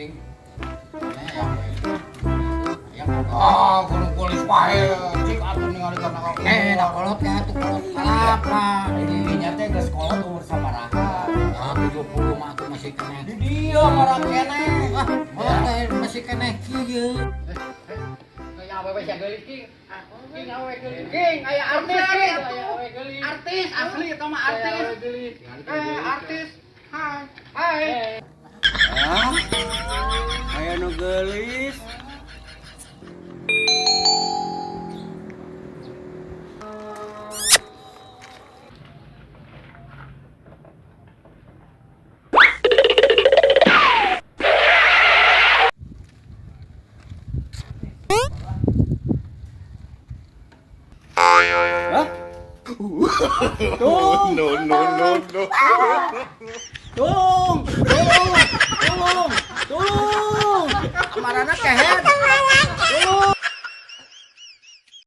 King. Ah, gunung polis wae. Cik atuh ningali kana. Eh, da kolot ya atuh kolot salapa. Dinya teh geus kolot umur sabaraha? Ah, 70 mah atuh masih keneh. Di dia marah keneh. Ah, kolot teh masih keneh kieu. Aya awewe sia geulis, King. King awewe geulis. King, aya artis, King. Aya awewe geulis. Artis asli eta mah artis. Eh, artis. Hai. Hai. Ah, aya nu geulis. Hah? Tung, No, no, no, no. tung, tolong, tolong, tolong. Amarana kehed.